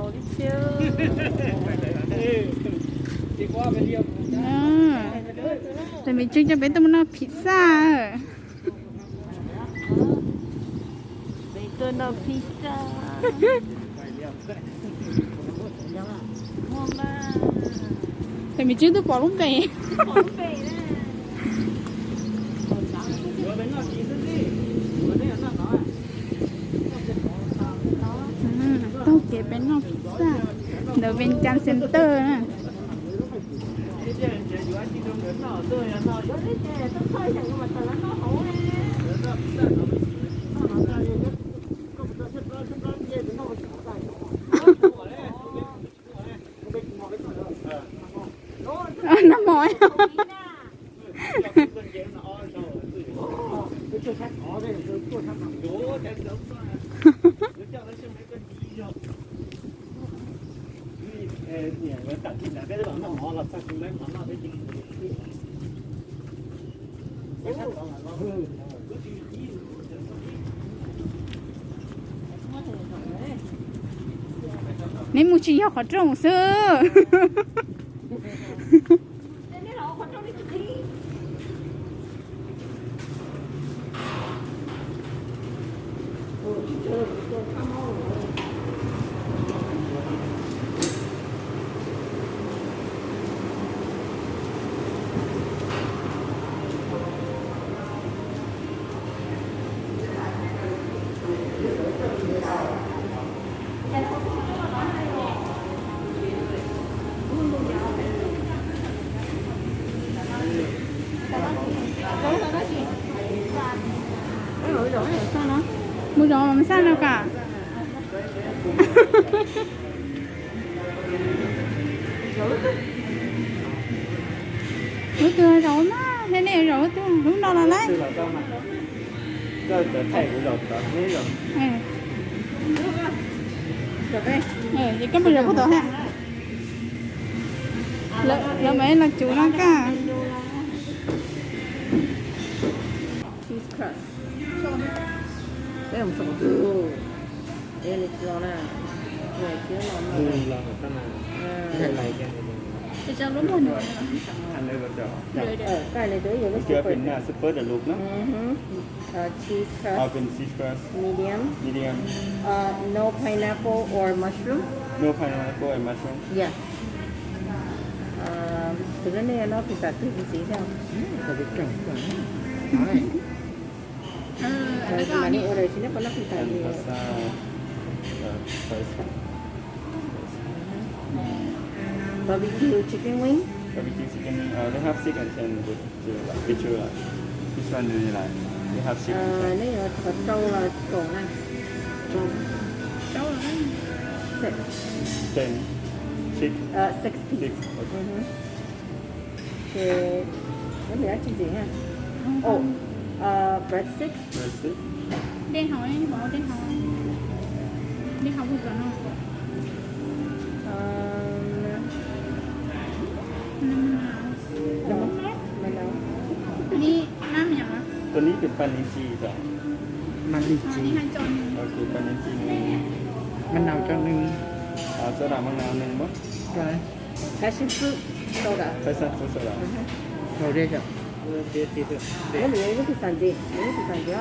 Tus me tseeb coj peb tuaj mus noj pizza. Peb tuaj noj pizza. Tus me tseeb twb pom lub npe. Taug kev peb noj pizza ntawm Vientiane Center na. Noj mov. Neb mus tsis yog qhov rooj xwb. Mus zaum mas xaj no kam. Lub twg zaum mas, nej nej zaum lub twg, lub no los lawm. Ces koj mus zaum puag tom ha. Lawv mam los cuv no kaj. Cheese crust. Peb mus txog qhov twg? Peb li tsis los na. Peb los no. Tus no yog super deluxe na. Cheese crust. Medium. Medium. No pineapple or mushroom. No pineapple and mushroom. Yeah. Tus no nej noj pizza twg ntxiv thiab? Mas nej order tsis neb puas noj pizza ntxiv? Barbecue chicken wing. Barbecue chicken wing. Uh, they have six and ten with, uh, which, uh, which one do you like? They have six and ten. Neb yuav qhov rau los kaum na? Six. Ten. Six. Uh, six piece. Six. Okay. Ces neb muaj dab tsi ntxiv na? Oh, uh, breadsticks. Breadsticks. Dej haus, dej haus, dej haus puag tom no. Tus no peb noj me nyuam. Tus no peb noj me nyuam. ตัวนี้เป็นปลานิลจี่จ้ะ Măng li chi. Ok, ปลานิลจี่ หนึ่ง. Măng nào cho หนึ่ง. Soda măng nào หนึ่ง มั้ง Passion fruit soda. Passion fruit soda. Rồi đây rồi. Lub pizza ntxiv, lub pizza ntxiv,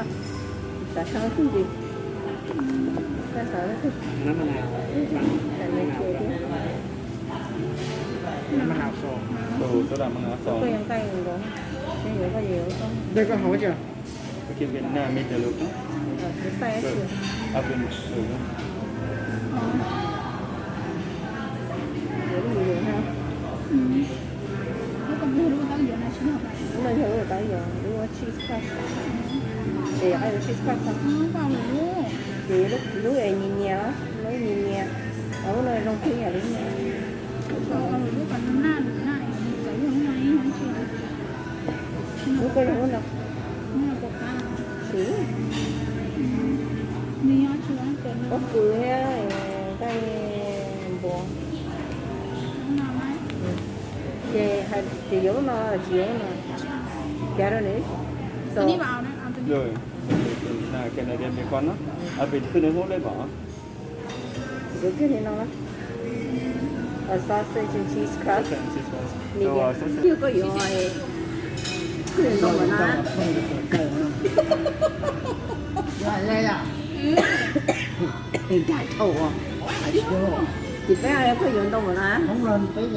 xav xav xwb ntxiv. Xav xav xwb. Măng nào sò. Tus soda măng nào sò. Koj yuav nqaij nkaus, koj yuav nqaij yuav koj. Đây koj hau chưa? Koj cia Việt Nam mì tờ lụt. Xav xav xwb. Ov pes lụt. Lub no yog lub tau yog lub cheese crust. Es yog cheese crust. Ces lub, lub es nyias nyias, lub nyias nyias. Lub no zoo kawg yam li no. Lub koj yog lub no. Siv. Pob kws thiab nqaij npua. Ces hais tias yuav lub no tsis yuav lub no. Cav rau nws. Rồi, cái này đem về con nó. À, về khư nó hút lấy bỏ. Yuav kiag li no na. Sausage and cheese crust. Medium. Yog koj yuav, koj yuav ntau mas na. Dag dhau. Ces peb koj yuav ntau mas na. Peb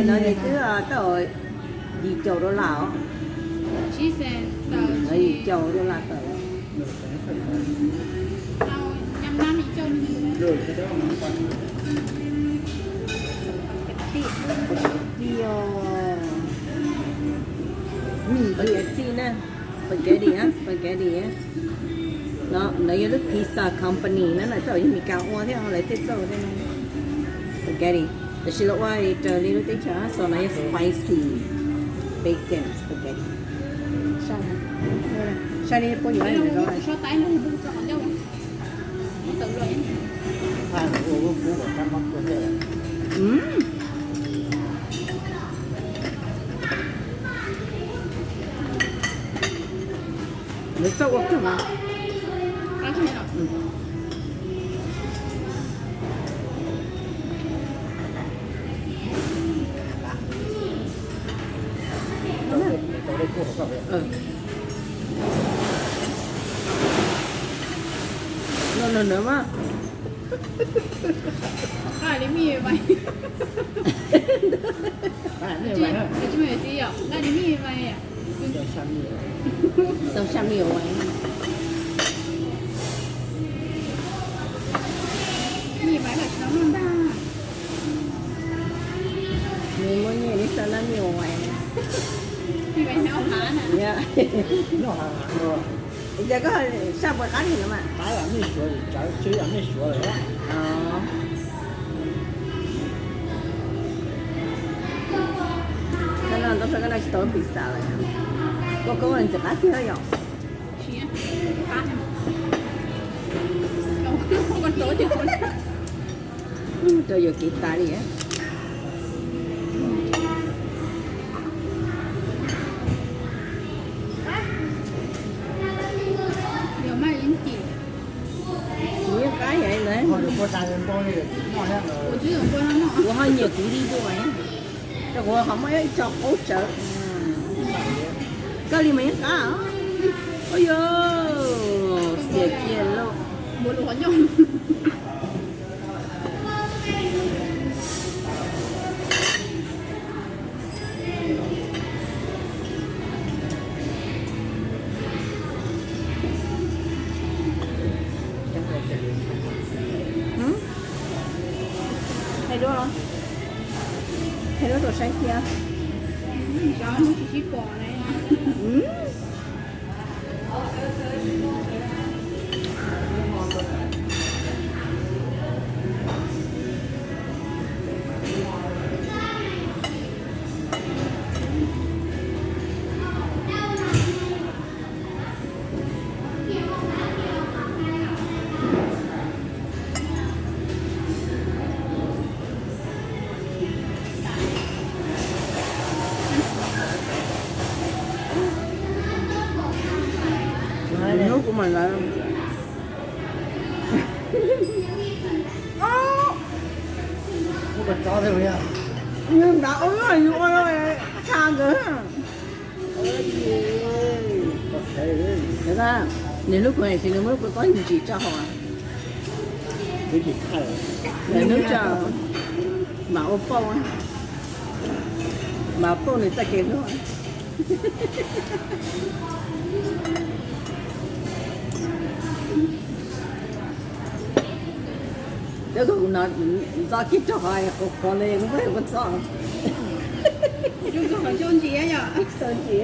no twb tau yim caum dollar os. Yim caum dollar tawm. Spaghetti na, spaghetti, spaghetti. No ntawd yog lub pizza company na, lawv tau yog Meskas ua thiab lawv thiaj txawj ua spaghetti. Tab sis lawv ua raws li lub teb chaws, so no yog spicy bacon spaghetti. Saib li puab yuav. Nws txawj ua kawg mas. No no no mas. Tau xya mil. Nws muaj nyiaj li xya mil. Ces koj saj puas qab li no mas. Koj no ntau koj no tsis tau pizza lawm. Koj koob ntxim qab tiag yom. Rau yuav kev tas li. Yeej qab yam ntawd. Kuv ho nyiam kuv li dua. Rau kuv ho muaj ib co qaub tsawv. Koj li mas yeej qab. Ua yog xiam kiag lauj. Hais duab los? Hais duab rau saib thiab. Hnub kuv mam lawv. Nws nrad ua, nws ua tshaj nkawd. Nws lub kuv hais tias nws muab lub kua txob ntsis tso hauv. Nws hnub tso mam ua pauj, mas pauj nws txoj kev hlub. Cov kuv no ntxo kiag rau qhov qhuav qhuav li kuv pab kuv txo. Ntsis.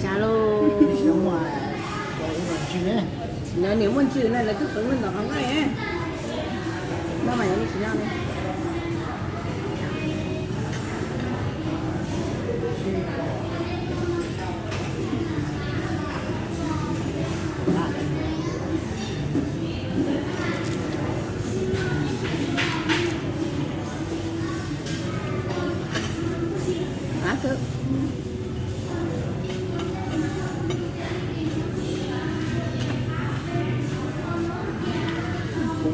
Xya lauj. Lawv niam muaj ntsws na, lawv twb qhwv muaj ntau qhov nqaij. No mas yog li tsis yog li. Av kawg Xov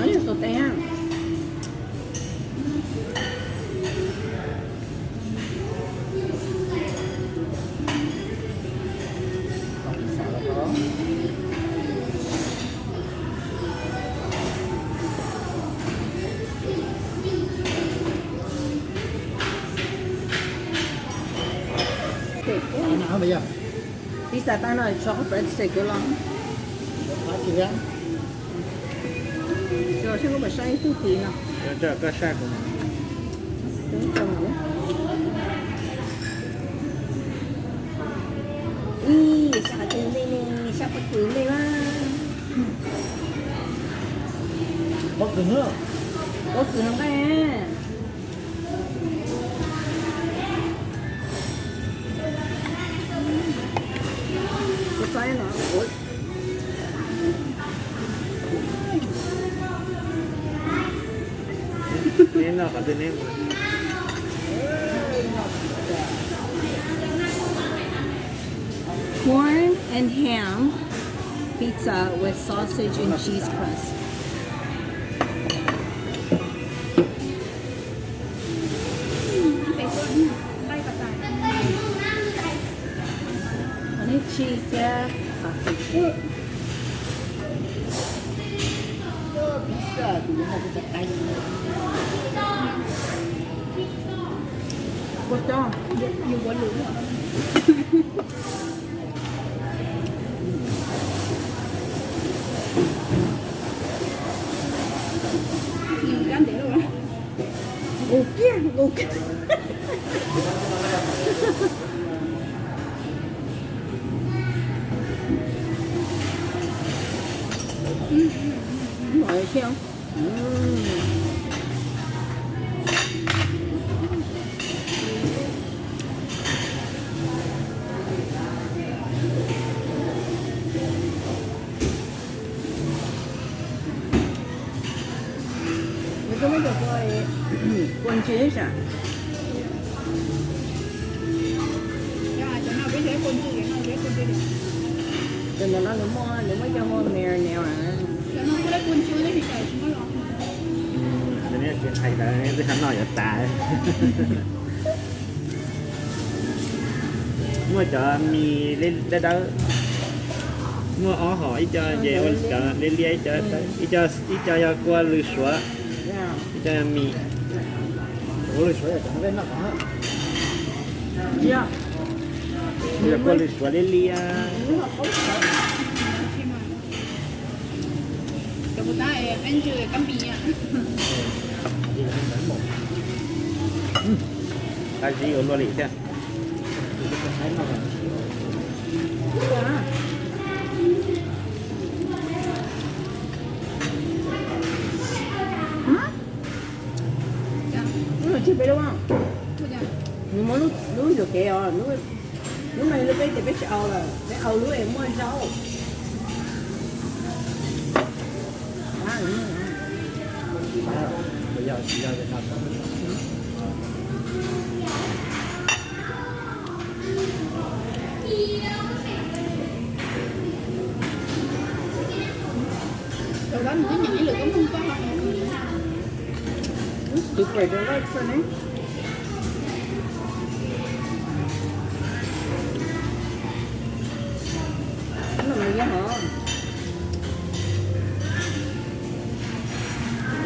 tes, xov tes. Pizza tag no tso qhov bread stick los. Saib koj puas saib ib tug tid no. Ib, saib qhov twg me ne, saib pob kws me mas. Pob kws, pob kws no nqaij. Kuv saib no. Neb noj qhov twg neb mus. Corn and ham pizza with sausage and cheese crust. Cheese thiab sausage. Ua tso, yus ua lwm. Nqus kiag, nqus kiag. Nws twb muab cov kua, kua ntswg sav. Cov no peb cov kua ntswg, cov no nws muaj, nws muaj cov marinara. Twb xav noj yuav tas. Muaj cov mis dawb dawb, muaj ob hom, ib co ces ua cov liab liab, ib co yog kua lws suav, ib co yog mis. Yog kua lws suav liab liab. Qab zib ua luaj li thiab. Nws muab lub yuam kev os, lub no lub peb ces peb tsis au lawm, peb au lub es muaj zaub. Super deluxe ne. Lub no mas yog hov.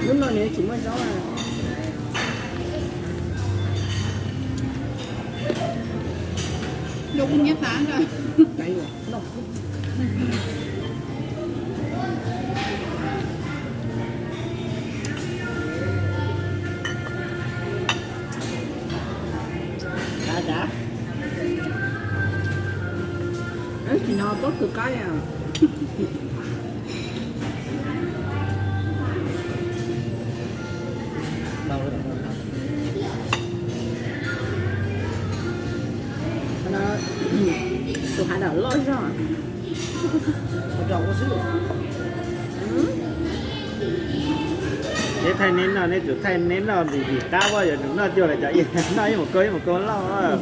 Lub no nws tsis muaj zaub. Lub kuj nyob tas. Tsis no pob kws qaib. Tus hav dam loj zog. Neb thaij neb noj, neb tsum thaij neb noj ntim ntim qab, yuav tsum noj cuag lawv cov ib noj ib mus kau ib mus kau loj.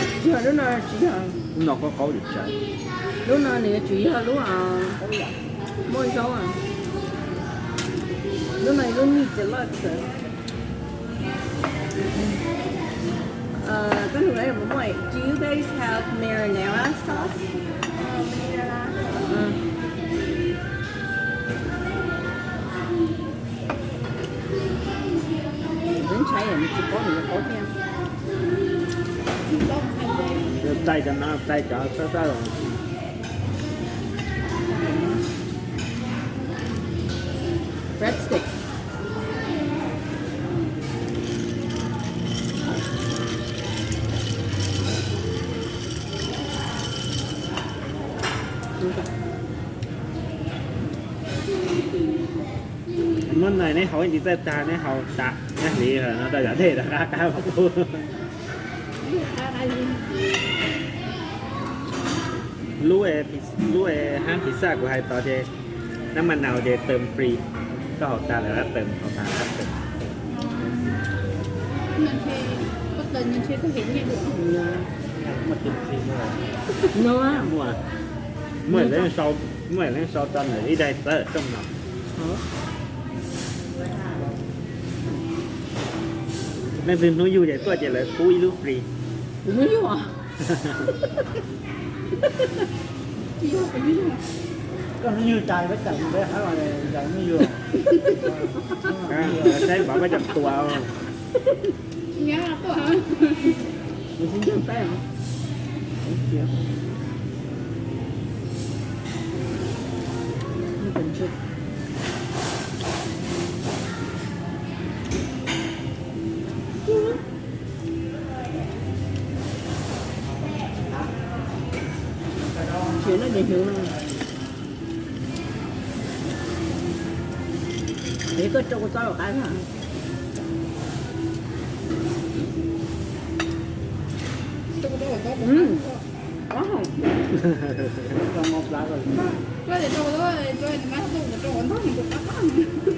Tsis yog lub no, tsis yog. Lub no qaub qaub tsis tshua. Lub no nws yuav tsum yog lub muaj zaub. Lub no lub meat deluxe. Koj nug muaj, do you guys have marinara sauce? Nws ntshai nws tsis paub nws yuav paub thiab. Txais cov no, txais cov sab sab. Breadstick. Muab nais neb haus ib ntsis txaij tag neb haus tas neb hliv no rau cov dej rov qab qab pub. Lub, lub hab pizza kuv hais tod ces nab ma naus ces tawm free, koj haus tas lawv dab tawm, haus tas lawv dab tawm. Muaj, muaj leej sau tso ntawm ib daim tawm rooj no. Leej twg hnub yug ces tuaj ces lawv pub ib lub free. Hnub yug. Koj hnub yug cas peb tseem peb hab los cas hnub yug. Saib pom peb tseem tua. Tsis no ces hnyuv no. Es koj rau kua txob los qab na. Rau kua txob qab hos.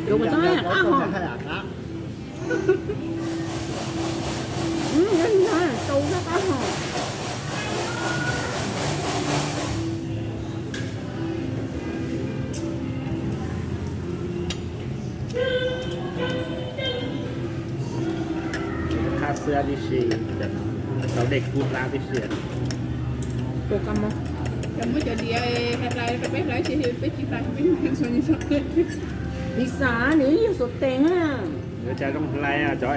Rau kua txob qab hos. Qab xwb tib si, tau dej kub hlab tib si. Pizza nws yog xuav tes na. Yuav cas zoo hlais, cov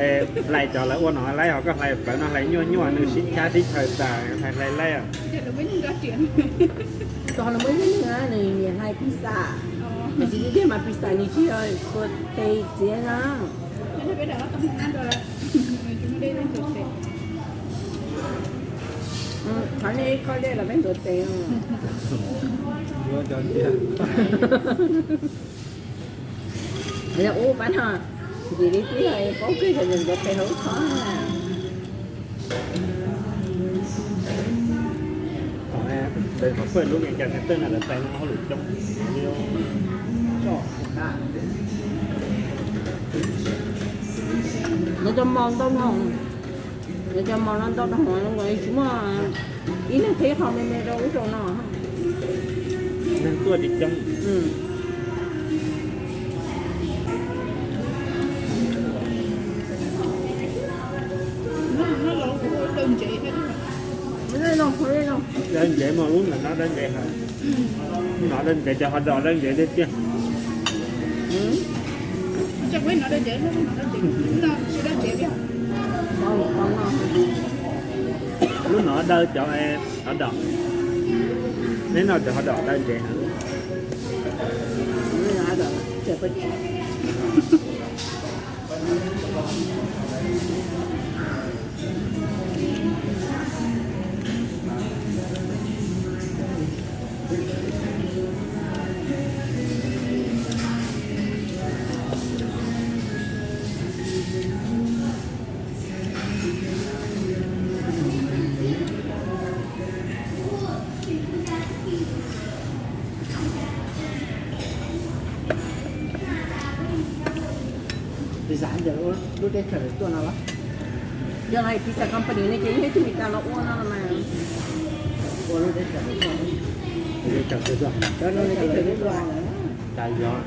hlais cov lawv ua no laib, ho koj hlais plawv no hlais nyuaj nyuaj, nws sib cab sib chaws tas hlais hlais laib. Cov no muaj ib tug neeg nws nyiam hlais pizza, tiam sis tiag tiag mas pizza nws tsis yog xuav tes txiav na. Qhov nej ib khob dej los peb ntxuav tes. Ua pab no, ntxim li twb yog paub kawg cov ntxuav tes hauv khob na. Qhov pawg lub me cas txheej twg no lawv tais no hauj lwm coob. Lawv cov mos ntau no, lawv cov mos no ntau rau hauv no tsis muaj ib leeg qhib qho me me rau ub rau no. Neeg tuaj tsis coob. Dawb ntsev mas lub ntawm no dawb ntsev heev. No dawb ntsev, cov hot dog dawb ntsev tiag tiag. Lub no dawb cov hot dog. Neb noj cov hot dog dawb ntsev heev. Pizza ntawm lub teb chaws tuaj no los? Yog lawv pizza company ne ces yog ib tug Meskas los ua no los mas. Ua lub teb chaws tuaj, cov no lub teb chaws tuaj. Cas yog.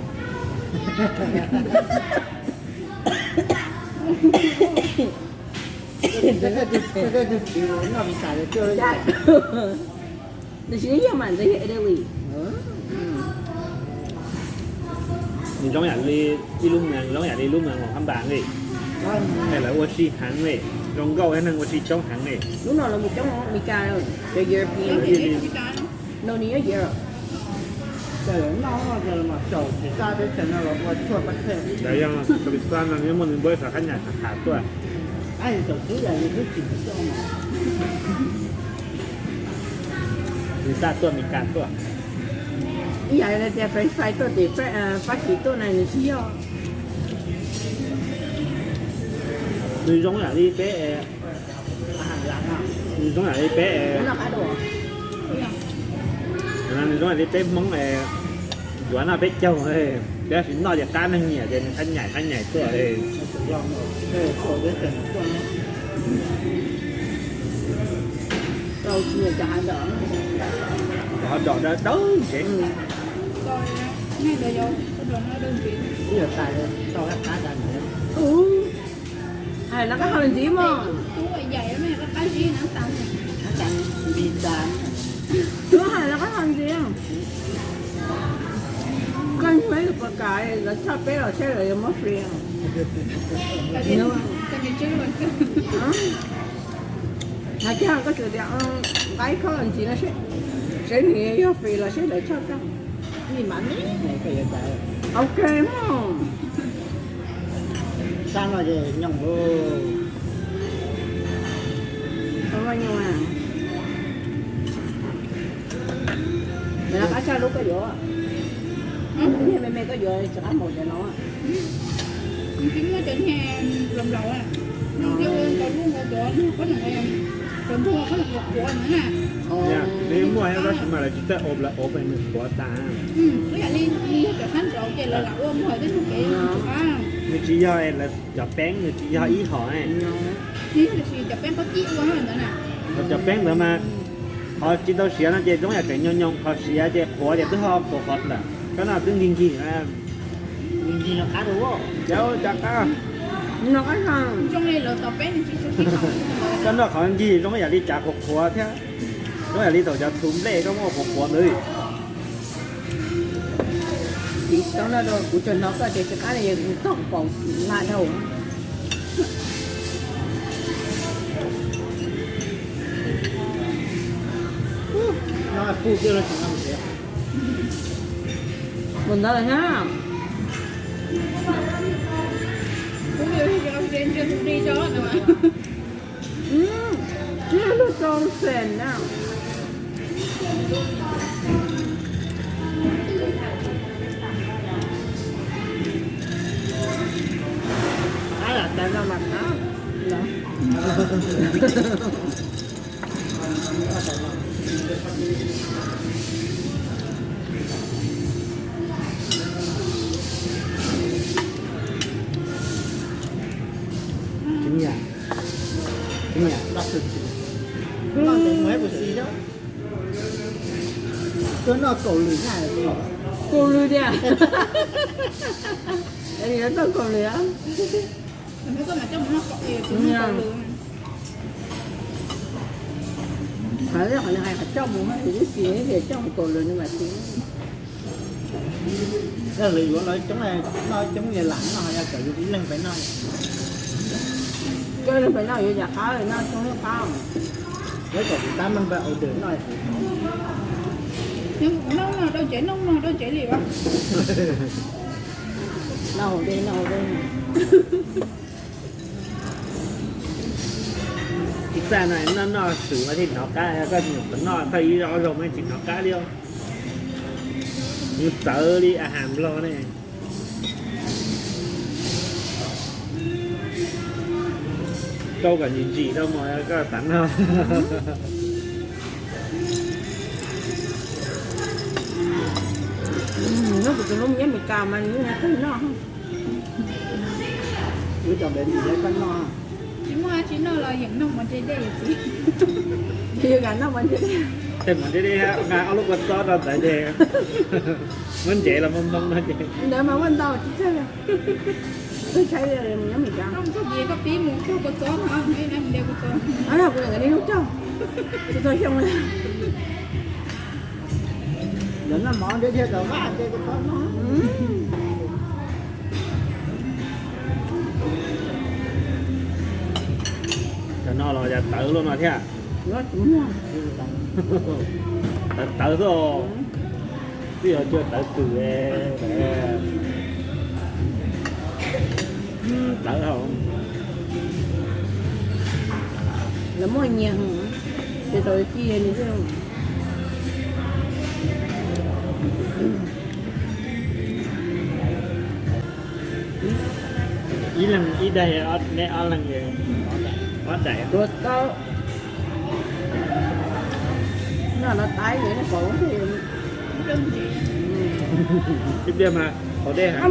Tug txiv noj pizza tuaj. Tab sis yog mas ntawd yog Italy. Nws zoo yam li ib lub moos, zoo yam li lub moos Los Khab Npas li. Es lawv ua si heev li, zoo nkauj thiab neeg ua si coob heev li. Lub no lawv mus coob Meskas, cov European. No nws nyob Europe. Tsis txaj teb chaws no los ua tshuaj pab thej. Yog Pabisa no nws muaj nws npawb sav qab nyam tham tuaj. Nws txaj tuaj Meskas tuaj. Ib yam li tias French fry tuaj tim Fab Kis tuaj na nws tsis yog. Nws zoo yam li peb, nws zoo yam li peb, nws zoo yam li peb Hmoob, yuav noj peb caug, tab sis noj ces qab neeg nyiam ces nws qab nyaim qab nyaim tuaj. Cov hav dom dawb dawb ntsev. Hais lawv qab hau ntxiv mog. Tub hais lawv qab hau ntxiv. Koj ntsuag ib puas kam lawv tshaj peb los seb lawv yuav muab free. Hais kiag koj tsuas tias nqa ib khob ntxiv no seb, seb nws yog free los seb lawv tshaj koj. Ok mog. Sab no ces nyoos. Nyoos a. Lawv qab tshaj lub koj yuav. Niag me me koj yuav tsis qab npaum cov no. Tsis muaj cov niag nplaum nplaum, cov lub nkaus cov, cov ntuag qhuav qhuav na. Nws muaj tab sis mas lawv tsis txawj ua, lawv ua nws qhuav tas. Ib yam li yog cov sab nraud ces lawv lam ua muag tej tug kev. Nws tsis yog lawv cov peeb, nws tsis yog ib hom. Cov peeb ntawd mas qhov tsis tau siav no ces zoo yam tseem nyoos nyoos, qhov siav ces qhuav ces twb ho qhuav qhuav lawm, koj noj twb nkig nkig. Nkig no qab rau, cov qab. Koj noj qhov nkig zoo yam li cav qhuav qhuav thiab, zoo yam li thaum cov txhuv nplej koj muab qhuav qhuav ntawd. Tsis tau noj rau kuv tsuas hnov koj tias tsis qab li kuv tog paus lam dhau. Mus ntawd thiab. Ib lub rau xees na. Tuaj noj kaum lwm na. Kaum lwm tiag. Yuav tau kaum lwm. Qhov nws hais qhov coj mus, kuv twb xav tias coj mus kaum lwm no mas tsis. Lawv yuav no coob, noj coob li lam noj, yog kom yus ib leeg pais noj. Ib leeg pais noj yuav yam qab noj coob li qab. Lawv kom kuv tab meeg pais order noj. Noj no rau tsev, noj no rau tsev li as. Noj hauv dej, noj hauv dej. Ib txaj no noj noj xwm mas thiaj hnov qab, koj nyuam qhuav noj tag ib zaug mas tsis hnov qab li. Nws txawv li a has nplog ne. Rau kom ntsim ntsim rau mas koj xav noj. Nyob kuv tus hlub nyob Meskas mas nws nyob qhov twg noj. Wb cov npem ntim koj noj. Tsis muaj tsis noj los yeem noj mov ntiaj dej yom txiv. Yus kam noj mov ntiaj dej. Tej mov ntiaj dej nqa ob lub kua txob rau ntawd ces muab ntsev los moo moo no ces. Ntawd mas muaj ntau tsis txawj li. Twb saib li mus nyob Meskas. Koj pib mus kua txob no, kuv li lub coj. Tsis tau xyoo li. Lawv noj mov ntiaj dej tau vaj tej kua txob no. Cov no los yog tawv luaj no thiab. Tawv tawv xwb. Twb yog cua tawv kws. Tawv hauv. Lawv muaj nyias, ces tau ci li xwb. Ib leeg ib daig, neb ob leeg, ob daim. Tua tau. No no tais li no pom. Ib pliag mas haus dej heev.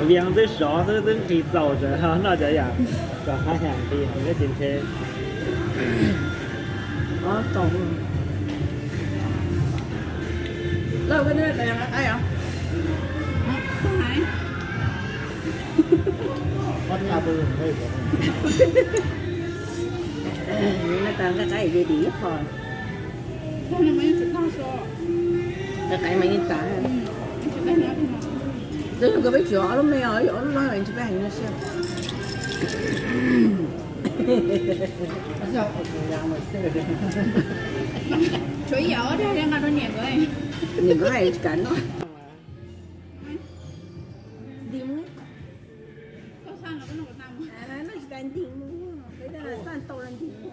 Vias twb sov xwb twb nqhis txaus, noj cov yam kom haj yam nqhis heev ces ntshe. Nqa qab ib qho. Nqa qab mas yeej tas. Tab sis nkawd peb tsuas ob lub me os, ob lub no tsis peb heev no siab. Tshuav ib yam ob dag nqa rau niam nkawd. Niam nkawd hais tsis kam noj. Ntim mus. Noj tsis tas ntim mus, peb xaj tau los ntim mus.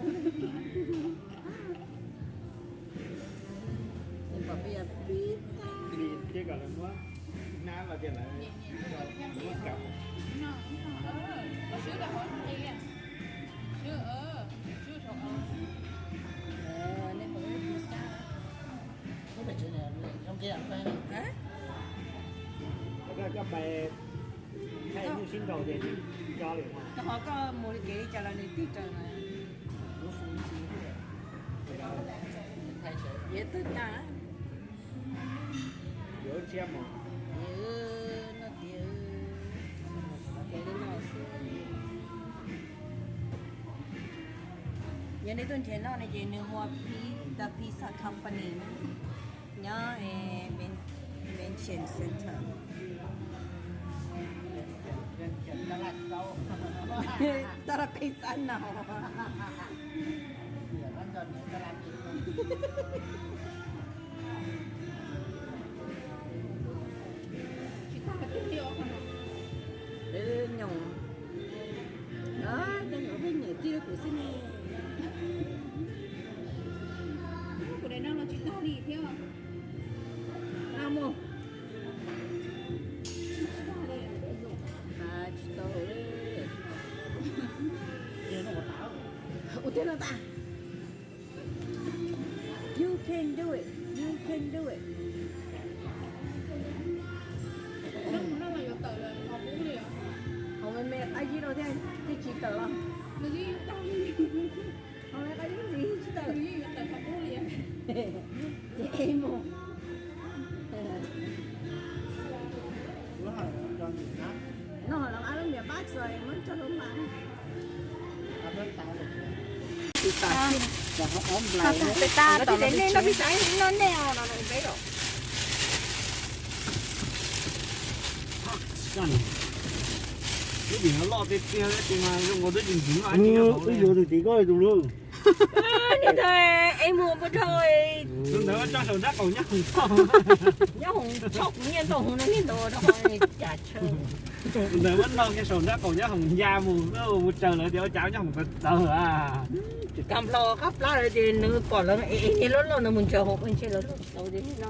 Rau qhov koj mus li kev li cas los nws twb raws na. Yuav tawg tag. Yuav tshiab mos. No tias kev li no xwb. Yog nej tuaj nrhiav noj no ces nws hu ua Pi, The Pizza Company nyob Venture Center. Tab laj peb xab no. Peb nyob, peb nyob peb nyiam tij kuv xwb ne. Kuv daim no los tsis tag li thiab. Mus. Tsis tau li. Ua tiag no tas. You can do it. You can do it. Hauv me me qab zib rau thiaj tsis tawm los. Hauv me qab zib ntxiv tsis tawm. Ces mus. No los ab lub niam pab txog muab tso rau mas. Peb tab tom nej noj peb xav noj nej os no peb os. Lub tim no loj tiag tiag, tes mas zoo nkaus twb tsis ntxim noj. Wb yuav tus tim koj tus lub. Niam ntawd es mus mus dhau. Tus ntawd tso saum nrab qaum nyob hoom tshauj. Nyob hoom tshauj kuv nyiaj ntau heev no niag ntawd rau qhov cas tshawj. Tus ntawd muab noj kiag saum nrab qaum nyob hoom ya mus, mus tsaws lawv tias ua cas nyob hoom txawv txawv a. Tsis kam nplog qab plab lawm ces nws pom lawv es niag loj loj ntawd mus ntsaws hauv ntshe lawv loj tau tias no.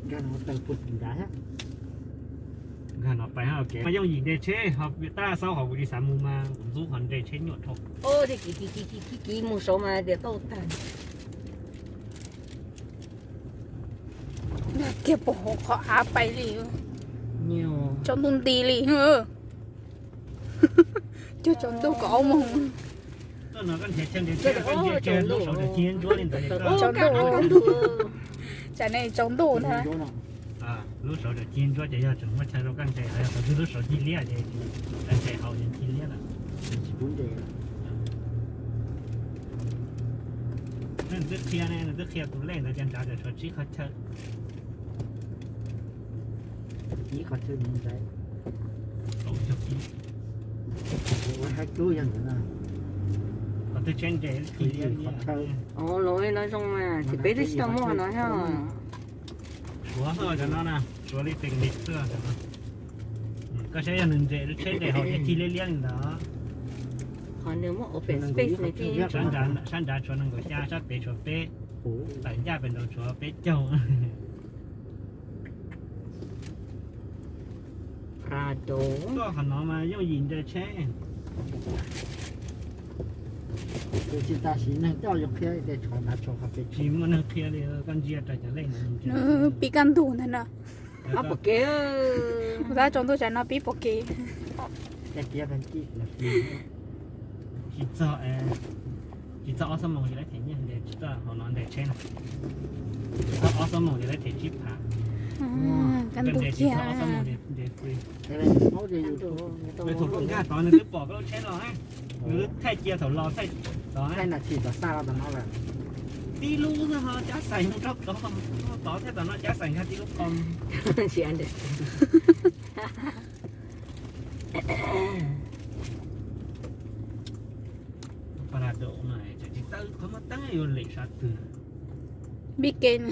Nkag no tawg puag tim nrad thiab. Nkag no pais hauv kev mas yooj yim nres tsheb, ho tab laj xaub hauv kuv tsis xav mus mas kuv ntxub qhov nres tsheb nyuaj dhau. Kiv kiv kiv kiv kiv mus saud mas tias tau tag. Kiag pom hauv qhov av pais li. Tsaus ntuj nti li. Cog tsaus ntuj kaum ob moos. Tsaus ntuj. Tsam ne tsaus ntuj ntag. Lub saud tseem cig ntsuab ces yog tseem muaj chaw rau kaj ntses, yog thaum twg lub saud cig liab ces kaj ntses haus ces cig liab lawm. Nws twb qhia ne, nws twb qhia tus lej ntawd tias nrad tseem tshuav tsib qhov chaw. Ib qhov chaw ntawd. Qhov twg tsheb ntses cig liab. Qhov chaw. Ov, los no zoo mas, ces peb twb tsis tau muaj qhov no thiab. Suav xwb cov no na, suav li teem li xwb cov no. Koj saib yog nws ntses, tsheb ntses haus ces cig liab liab li ntawd. Qhov nws muaj open space ne. Sab nrad tshuav nees nkaum xya, sab pem tshuav peb, tawm ncaj pem nraud tshuav peb caug. Prado. Koj qhov no mas yooj yim nres tsheb. Tus tsis tas siv neeg coj yuav qhia tias tshuav nrad tshuav qhov pem. Tsis muaj neeg qhia li, koj ntsia raws cov lej no. Nws pib kaj ntug ntag no. Pom kev. Kuv tab tsaus ntuj tsam no pib pom kev. Tsis txog, tsis txog ob xuab moos ces lawv them nyiaj, tsis txog hauv no ntes tsheb na. Tsis txog ob xuab moos ces lawv them tsib phav. Kaj ntug kiag. Ntes free. Nws thaum koj nkag tod nws twb pom koj lub tsheb los, nws thaij cia thaum los thaij tod. Tib lub xwb ho cab xais mus rau tod, tod thiab tom no cab xais nkag tib lub qos. Pas las daum no tseem tsis tawb, qhov muaj teeb yuav lem sav twg. Vij Kev.